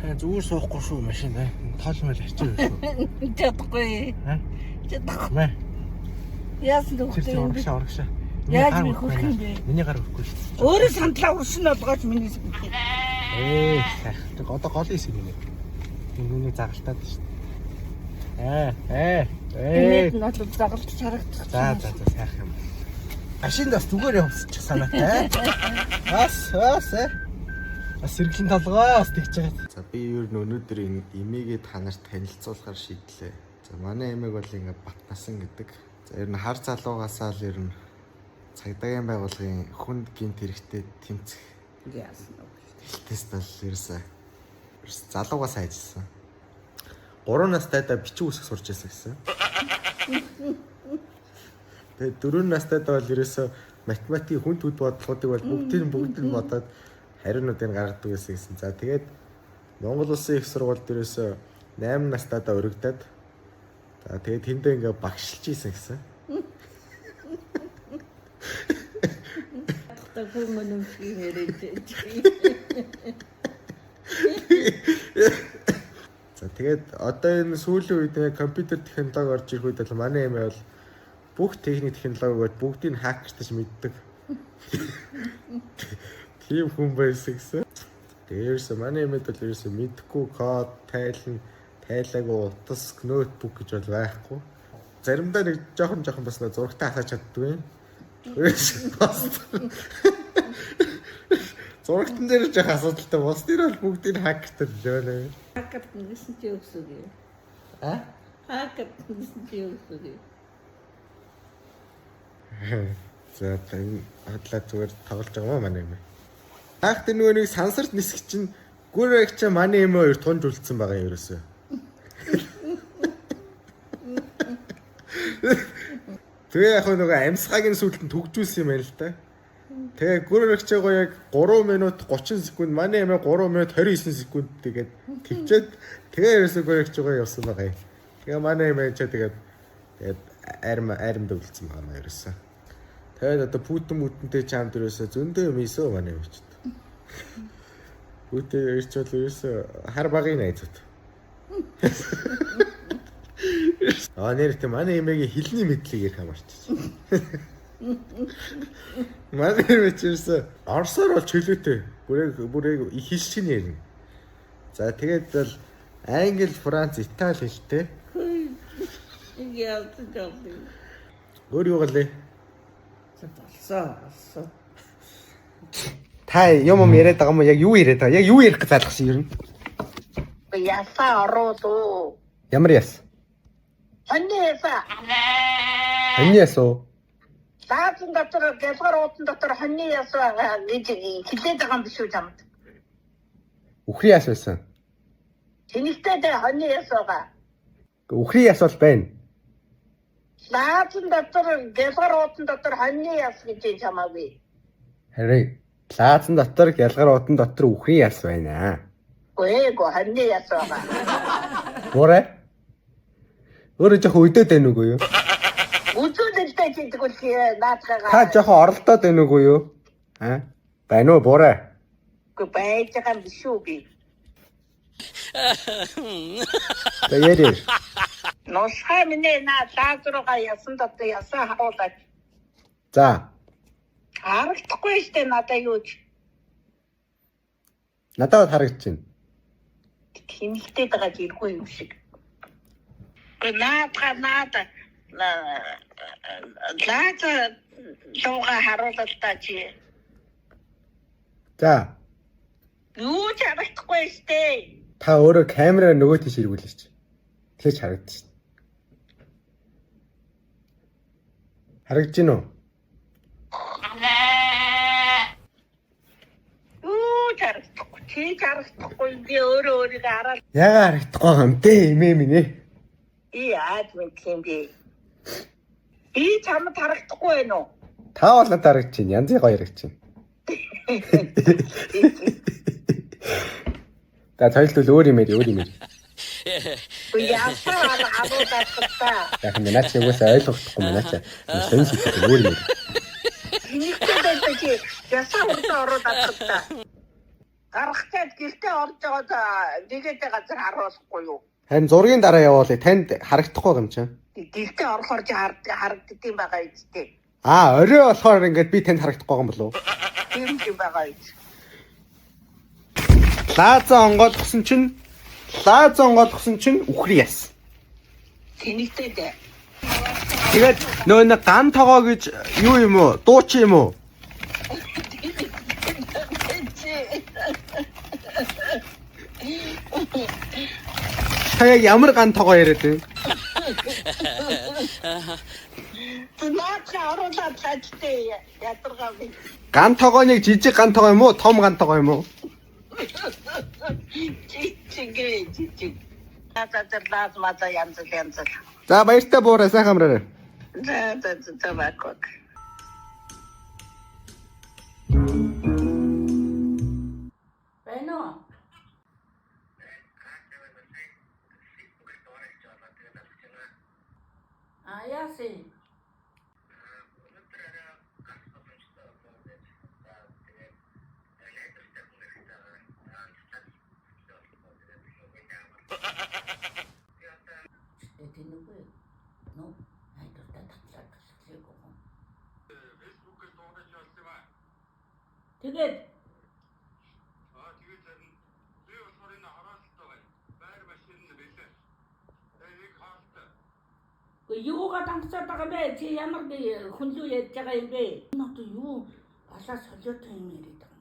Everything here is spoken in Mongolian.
Та зүгээр суухгүй шүү машин аа. Тоол мэл арчиг шүү. Чадахгүй. Аа? Чадахгүй. Мэ. Яасан Тэр төгтэй чинь юм бэ? урагшаа урагшаа. Яаж би хөрөх юм бэ? Миний гар хөрөхгүй шүү. Өөрөө сандлаа уршин болгооч миний сандлаа. Ээ, сайхан. Тэг одоо гол хэсэг миний. Миний загалтаад шүү. Аа, ээ, ээ. Миний нь бол загалт харагдах. За за за сайхан юм. Машинд бас зүгээр явсчих санаатай. Бас бас ээ. Бас сэргэлэн толгой бас тэгж байгаа. За би ер нь өнөөдөр энэ эмээгээ та нарт танилцуулахар шийдлээ. За манай эмээг бол ингээ Батнасан гэдэг. За ер нь хар залуугаасаа л ер нь цагдаагийн байгууллагын хүнд гинт хэрэгтэй тэмцэх Яасан вэ? тест бол ерөөсөө ерөөс залуугаас ажилласан. 3 настайдаа бичиг үсэх сурч байсан гэсэн. Тэгээ 4 настайдаа бол ерөөсөө математикийн хүн төд бодлогоодыг бол бүгдийг нь бодоод хариунуудыг гаргадаг байсан гэсэн. За тэгээд Монгол улсын их сургуульд ерөөсөө 8 настайдаа өргөдөөд за тэгээд тэндээ ингээ багшилж исэн гэсэн. Та хүмүүс юм шиг яриад. За тэгээд одоо энэ сүүлийн үед нэг компьютер технологи орж ирэх үед бол манай юм бол бүх техник технологиг бол бүгдийг хакертаж мэддэг. Тийм хүн байсан гэсэн. Тэгээд ерөөсөө манай юмд бол ерөөсөө мэдхгүй код, тайлан, тайлаагүй утас, ноутбук гэж бол байхгүй. Заримдаа нэг жоохон жоохон бас нэг зурагтай хасаж чаддгүй юм. Ерөөсөө бас зурагтан дээр жоох асуудалтай. Бус дээр бол бүгдийг хакертаж байна. Хакерт гэсэн чи юу гэсэн үг юм? А? Хакерт гэсэн чи юу гэсэн үг юм? За энэ хотлоо зүгээр тоглож байгаа юм манай юм. Анх тэр нөгөө нэг сансарт нисэх чинь гүрэг чи манай юм хоёр тунж үлдсэн байгаа юм ерөөсөө. Тэгээ яг нөгөө амьсгааг нь сүүлд нь түгжүүлсэн юм байна л да. Тэгээ гүрэг чигаа яг 3 минут 30 секунд манай юм 3 минут 29 секунд тэгээд төвчээд тэгээ ерөөсөө гүрэг чигаа явсан байгаа юм. Тэгээ манай юм чи тэгээд тэгээд арим аримд үлдсэн байгаа юм ерөөсөө. Тэгээд одоо пүтэн мүтэнтэй чамд ерөөсөө зөндөө юм ийсөө манай юм ч. Пүтэн ирч бол ерөөсөө хар багын найзууд. Аа нэр тэ манай эмээгийн хилний мэдлэг ярих амарч. Манай эмээ чи ерөөсөө орсоор бол чөлөөтэй. Бүрэг бүрэг их хэл чинь ярина. За тэгээд бол Англи, Франц, Итали хэлтэй. Яасан жоо. Өөр юу галээ? Болсон, болсон. Та юм юм яриад байгаа юм уу? Яг юу яриад байгаа? Яг юу ярих гэж залгасан юм? Ясаа ороод уу. Ямар яс? Хоньны ясаа. Хоньны яс уу? Лаазан дотор гялгар уудан дотор хоньны яс байгаа гэж хэлээд байгаа юм биш үү чамд? Үхрийн яс байсан. Тэнэгтэй дээ хоньны яс байгаа. Үхрийн яс бол байна. Лаазан дотор гялгар уудан дотор хоньны яс гэж чамаагүй. Харин лаазан дотор гялгар удан дотор үхрийн яс байна. Гүй хоньны яс байгаа. Буурай. Өөрөө жоохон өдөөд байна үгүй юу? Үзүүлэлтэй хийдэг үл наадгаа. Та жоохон оролдоод байна үгүй юу? Аа? Байна уу буурай? Үгүй байж байгаа юм биш үү би. За яри. Нусхай минь наа лааз руугаа ясан дотор ясаа харуулаад За. харагдахгүй штэ надаа юу ч Надад харагдаж байна. тэнэгтэй байгаа жиргүй юм шиг. Үгүй наадгаа наада лааз лууга харуулал та чи. За. Юу ч харагдахгүй штэ. Та өөрөө камера нөгөө тийш эргүүлээч. Тэгэхээр ч харагдаж байна. Харагдаж байна уу? Юу ч харагдахгүй. Чи ч харагдахгүй. Би өөрөө өөрийгөө хараад Яга харагдахгүй байгаа юм бэ эмээ минь ээ. и яаж мэдх юм бэ? Би чамд харагдахгүй байна уу? Та бол надад харагдаж байна. Янзын гоё харагдаж байна. За соёлтол өөр юм яри өөр юм яри. Үгүй ясаа харуулаад та. Яг нь наа чи угаасаа ойлгохдохгүй юм наа чи. Сонь сэтгэл өөр юм яри. Тэнэгтэй байсан чи ясаа урдаа оруулаад та. Гарах гээд гэртээ орж байгаад нэгээдээ газар харуулахгүй юу? Харин зургийн дараа явуулъя. Танд харагдахгүй юм чинь. Гэртээ орохоор чи харагддсан байгаа үсттэй. Аа, орой болохоор ингээд би танд харагдахгүй юм болов уу? Тийм юм байгаа үст. Лааза онгойлгосон чинь лааза онгойлгосон чинь үхрий яс. Тэнэгтэй дээ. Тэгээд нөө нэг ган тогоо гэж юу юм уу? Дуучин юм уу? Та яг ямар ган тогоо яриад вэ? Наадха оруулаад цааштай ядаргаа би. Ган тогооныг жижиг ган тогоо юм уу? Том ган тогоо юм уу? Жижиг жижиг. Надад тэр лаз маза янз янз. За баяртай буурай сайхан амраарай. За за за баг. Байна уу? А яасан? Тэнэггүй. Нөө найдвартай татлаад төсөглөөгүй юм. Тэгээд Тэгээд харин би болохоор энэ хороолттой байгаа. Байр машин нь бэлээ. Тэгээд нэг хоолтой. Үгүй юугаа дангацаад байгаа юм бэ? Чи ямар хүнлүү ярьж байгаа юм бэ? Энэ одоо юу балаа солиотой юм яриад байгаа.